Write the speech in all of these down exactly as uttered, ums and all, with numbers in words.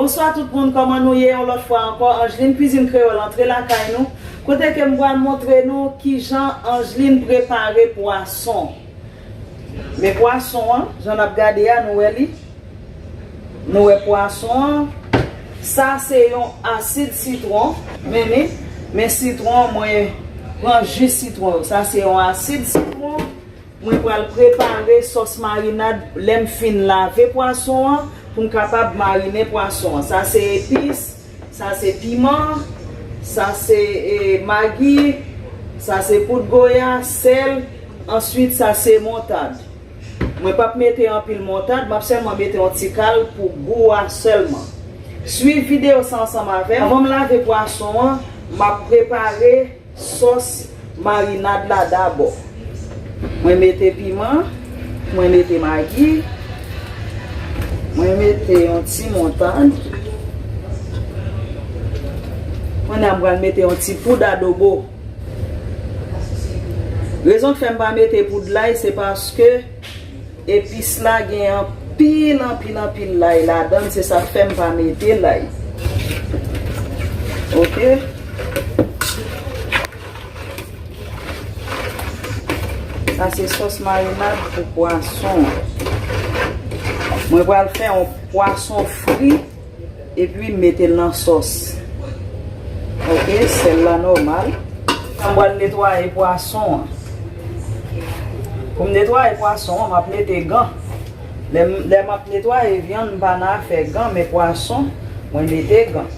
Bonswa tout moun, kòman nou ye? Yon lòt fwa ankò, Angeline Cuisine Créole antre lakay nou, kote ke m pral montre nou kijan Angeline prepare pwason. Men pwason an, jan n ap gade a, nou wè li. Nou wè pwason an. Sa se yon asid sitwon. Men li, men sitwon, mwen pran ji sitwon yo. Sa se yon asid sitwon. Mwen pral prepare sòs marinad lè m fin lave pwason an pou m kapab marinen pwason an. Sa se epis, sa se piman, sa se, e, magi, sa se poud goya, sèl, answit sa se montad. Mwen p ap mete anpil montad, m ap sèlman mete yon ti kal pou gou a sèlman. Swiv videyo sa ansanm avè m. Anvan m lave pwason an, m ap prepare sòs marinad la dabò. Mwen mete piman, mwen mete magi, mwen mete yon ti montad. Kounye a m pral mete yon ti poud adobo. Rezon k fè m pa mete poud lay, se paske epis la gen anpil, anpil, anpil lay ladan l, se sa k fè m pa mete lay. Oke. Sa se sòs marinad pou pwason. Mwen pral fè yon pwason fri. Epi m mete l nan sòs. Oke, sèl la nòmal. Sa m pral netwaye pwason an. Pou m netwaye pwason an, m ap mete gan. Lè m, lè m ap netwaye vyann, m pa nan afè gan, men pwason, mwen mete gan.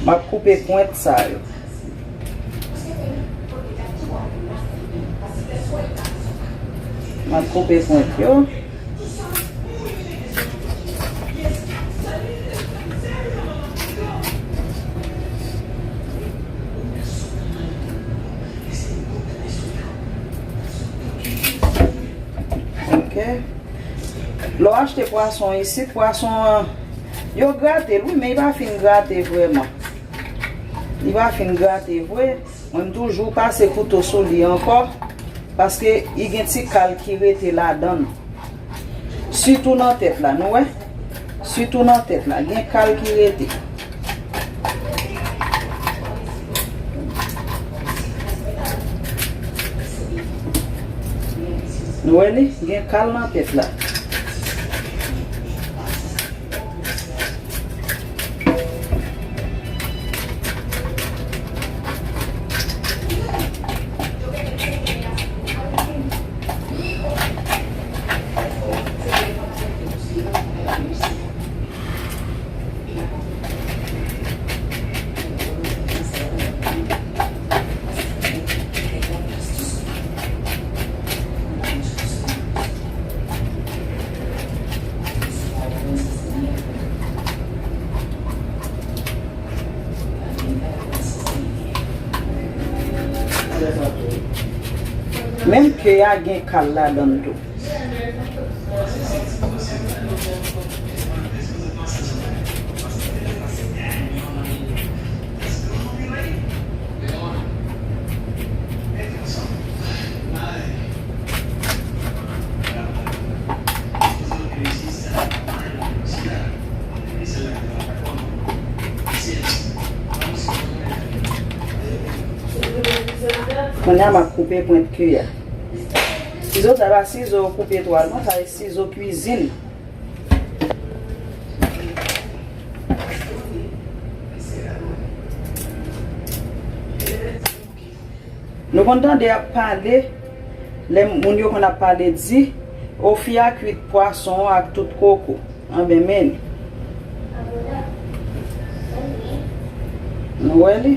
M ap koupe pwent sa yo. M ap koupe pwent yo. Ok. Lè w achte pwason isit, pwason an, yo grate l, wi, men li pa fin grate vrèman. Li pa fin grate vre. Mwen, m toujou pase kouto sou li ankò, paske li gen ti kal ki rete ladan l. Sitou nan tèt la, nou wè? Sitou nan tèt la, gen kal ki rete. Nou wè li? Gen kal nan tèt la. Menm ke a gen kal ladan l tou. Kounye a, m ap koupe pwent kiyè. Sizo sa pa sizo koupe twal, non, sa e sizo kwizin. Nou konn tande y ap pale, lè moun yo konn ap pale di, o fi a kwit pwason an ak tout koko. Anben, men li. Nou wè li?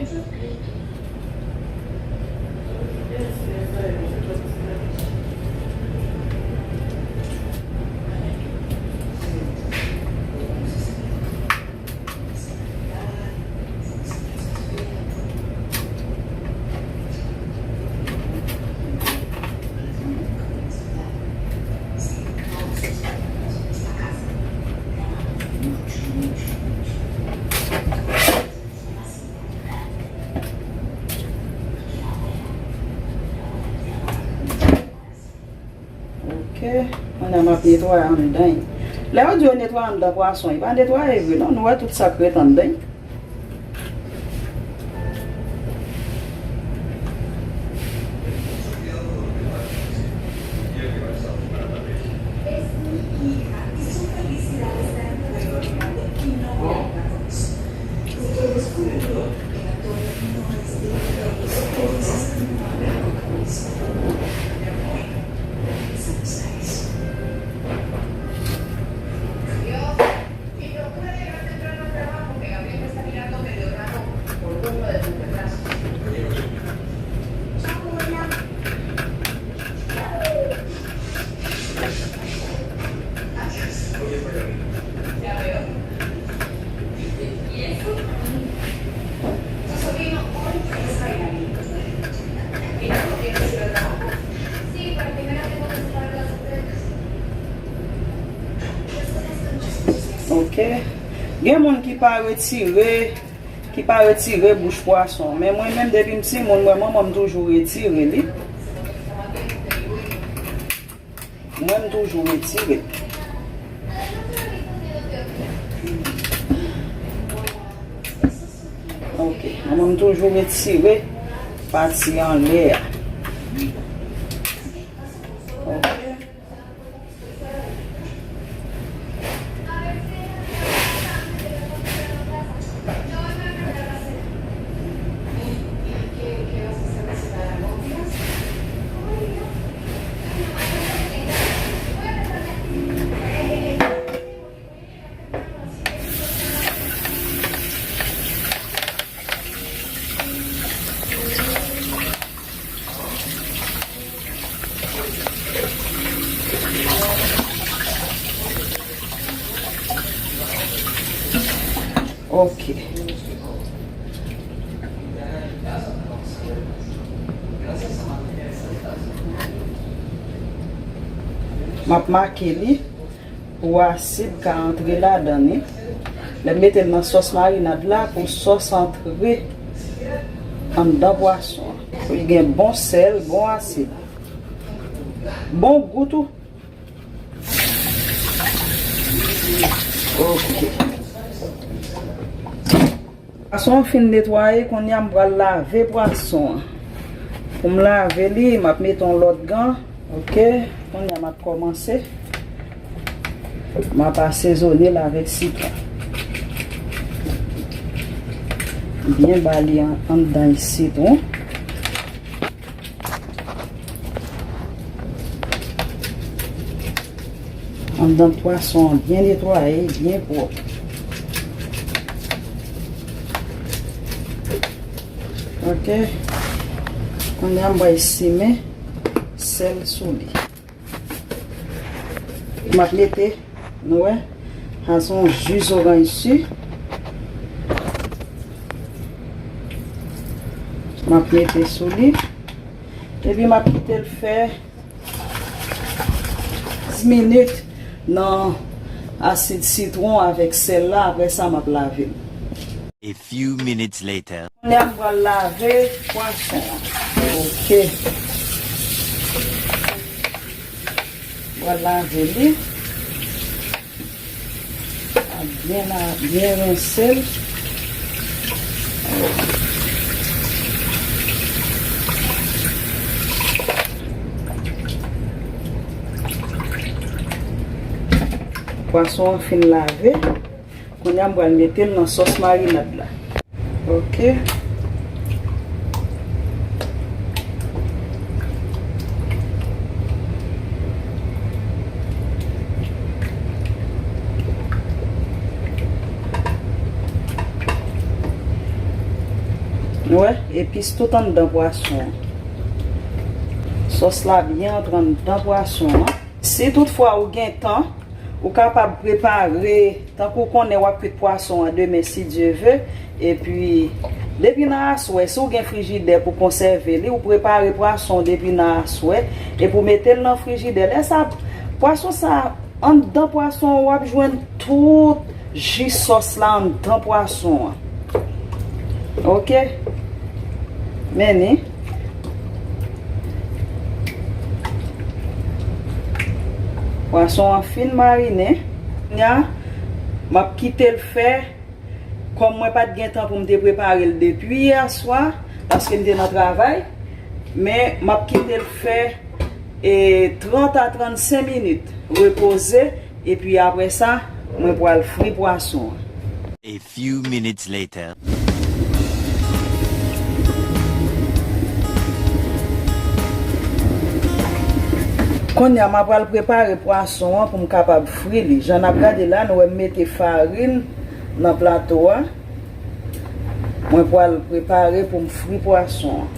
Ok, kounye a m ap netwaye anndan l. Lè yo di yo netwaye anndan pwason, li pa netwaye vre non, nou wè tout sa k ret anndan. Ok. Gen moun ki pa retire, ki pa retire bouch pwason. Men mwen menm depi m timoun, mwen manman m toujou retire li. Mwen m toujou retire. Ok, mwen m toujou retire pati anlè a. Ok. Ok. M ap make li pou asid ka antre ladan li. Lè m mete l nan sòs marinad la, pou sòs antre anndan pwason an. Pou li gen bon sèl, bon asid. Bon gou tou. Ok. Pwason an fin netwaye, kounye a m pral lave pwason an. Pou m lave li, m ap mete yon lòt gan. Ok, kounye a m ap kòmanse. M ap asezone l avèk sitwon. Byen ba li an-, anndan sitwon. Anndan pwason an byen netwaye, byen pwòp. Ok. Kounye a m pral simen sèl sou li. M ap mete, nou wè, sa se yon ji zoranj si. M ap mete sou li. Epi m ap kite l fè dis minit nan asid sitwon avèk sèl la. Apre sa, m ap lave l. A few minutes later. Kounye a m pral lave pwason an. Ok. M pral lave li. A byen la, byen rense l. Pwason an fin lave. Kounye a m pral mete l nan sòs marinad la. Ok. Wè, epis tout anndan pwason an. Sòs la byen antre anndan pwason an. Si toutfwa ou gen tan, ou kapab prepare, tankou w konnen w ap kwit pwason an demen, si Dye ve. Epi, depi nan aswè, si w gen frijidè pou konsève li, ou prepare pwason w depi nan aswè, epi w mete l nan frijidè. Lè sa, pwason sa, anndan pwason an, w ap jwenn tout ji sòs la anndan pwason an. Ok? Men ni. Pwason an fin marinen. Kounye a, m ap kite l fè. Kòm mwen pa t gen tan pou m te prepare l depi yè swa, paske m te nan travay, men m ap kite l fè, e, trant a trannsenk minit repoze, epi apre sa, mwen pral fri pwason an. A few minutes later. Kounye a, m ap pral prepare pwason an pou m kapab fri li. Jan n ap gade la, nou wè m mete farin nan plato a. Mwen pral prepare pou m fri pwason an.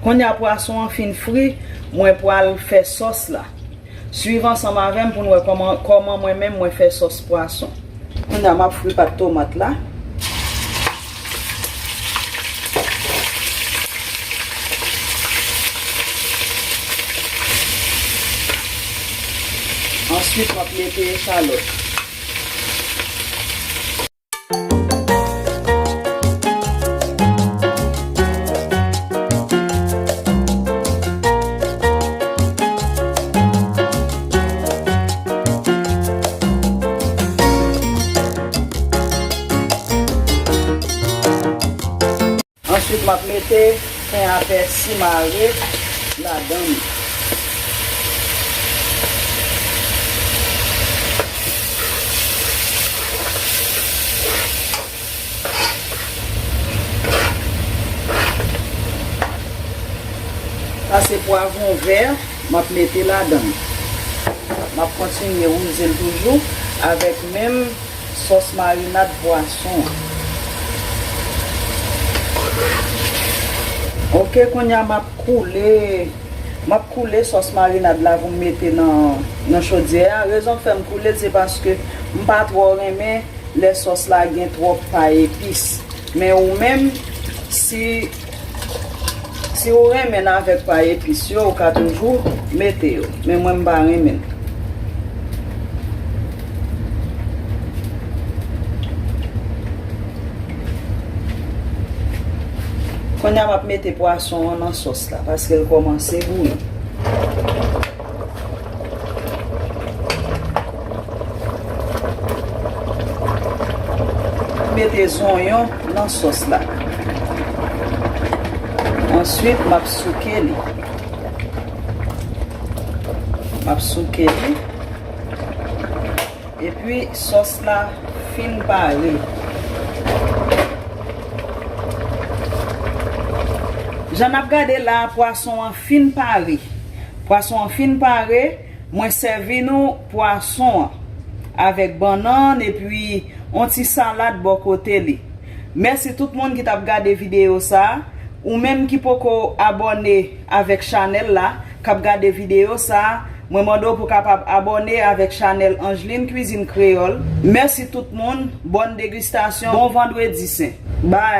Kounye a pwason an fin fri, mwen pral fè sòs la. Swiv ansanm avè m pou n wè kòman, kòman mwen menm mwen fè sòs pwason. Kounye a m ap fri pat tomat la. Answit, m ap mete echalòt. Answit, m ap mete pen a pèsi mare ladan l. Sa se pwavwon vè m ap mete ladan l. M ap kontinye wouze l toujou avèk menm sòs marinad pwason an. Ok, kounye a m ap koule, m ap koule sòs marinad la pou m mete nan, nan chodyè a. Rezon k fè m koule l, se paske m pa twò renmen lè sòs la gen twòp pay epis. Men ou menm, si, si ou renmen l avèk pay epis yo, ou ka toujou mete yo. Men mwen, m pa renmen l. Kounye a, m ap mete pwason an nan sòs la, paske l kòmanse bouyi. Mete zonyon nan sòs la. Answit, m ap souke li. M ap souke li. Epi, sòs la fin pare. Jan n ap gade la, pwason an fin pare. Pwason an fin pare, mwen sèvi nou pwason an avèk bannann epi yon ti salad bò kote li. Mèsi tout moun ki t ap gade videyo sa a. Ou menm ki poko abòne avèk chanèl la, k ap gade videyo sa a, mwen mande w pou w kapab abòne avèk chanèl Angeline Cuisine Créole. Mèsi tout moun, bòn degustasyon, bon vandredi sen. Bye.